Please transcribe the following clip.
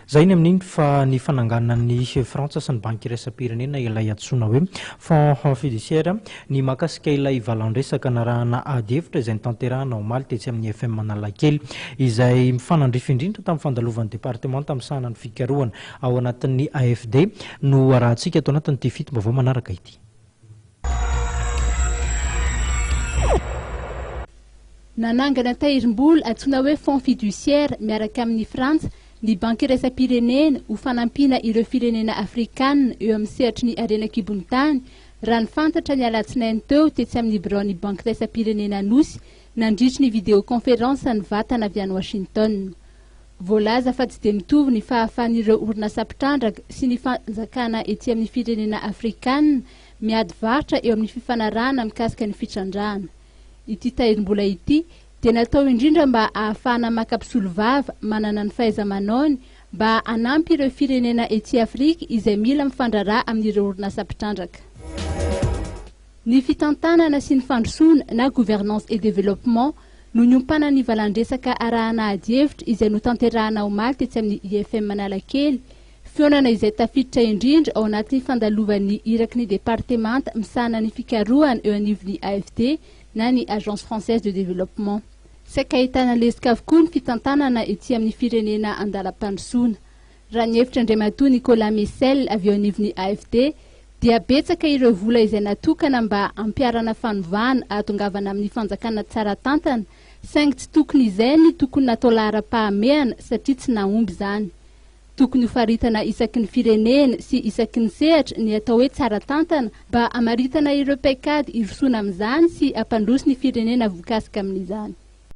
Izay ny amin'iny fa ny fananganan'ny Frantsa sy ny Banky Iraisam-pirenena ilay antsoina hoe Fonds fiduciaire ny mahakasika ilay valan-dresaka narahana ady hevitra izay notanterahana omaly tetsy amin'ny FM Analakely izay mifanandrify indrindra tamin'ny fandalovan'ny departemanta misahana ny fikarohana ao anatin'ny AFD no arahantsika ato anatin'ity fitim-baovao manaraka ity. Nanangana tahirim-bola antsoina hoe Fonds fiduciaire miaraka amin'i Frantsa ny Banky iraisam-pirenena ho fanampiana ireo firenena afrikanina eo amin'ny sehatry ny harena an-kibon'ny tany, raha ny fantatra ny alatsinainy teo tetsy amin'ny biraon'ny Banky iraisam-pirenena Anosy nandritry ny vidéoconférence nivatana avy any Washington. Voalaza fa tsy dia mitovy ny fahafahan'ireo orinasa mpitrandraka sy ny fanjakana ety amin'ny firenena afrikanina miady varotra eo amin'ny fifanarahana mikasika ny fitrandrahana. Ity tahirim-bola ity dia natao indrindra mba ahafahana maka mpisolovava manana ny fahaiza-manaony mba hanampy ireo firenena ety Afrika izay mila mifandraharaha amin'ireo orinasa mpitrandraka. Ny fitantanana sy ny fandrosoana na gouvernance et développement no niompanan'ny valan-dresaka arahana adihevitra izay notanterahana omaly tetsy amin'ny IFM Analakely, fihaonana izay tafiditra indrindra ao anatin'ny fandalovan'ny iraky ny departemanta misahana ny fikarohana eo anivon'ny AFD na ny Agence Française de Développement. Saika ahitana lesoka avokoa ny fitantanana ety amin'ny firenena andalam-pandrosoana. Raha ny hevitr'Andriamatoa Nicolas Messel avy eo anivon'ny AFD dia betsaka ireo vola izay natokana mba hampiharana fanovana ahatongavana amin'ny fanjakana tsara tantana saingy tsy tokony izay ny tokony natao laharam-pahamehana satria tsy nahomby izany. Tokony hofaritana isaky ny firenena sy isaky ny sehatra ny atao hoe tsara tantana mba hamaritana ireo paikady hirosoana amin'izany sy hampandroso ny firenena voakasika amin'izany.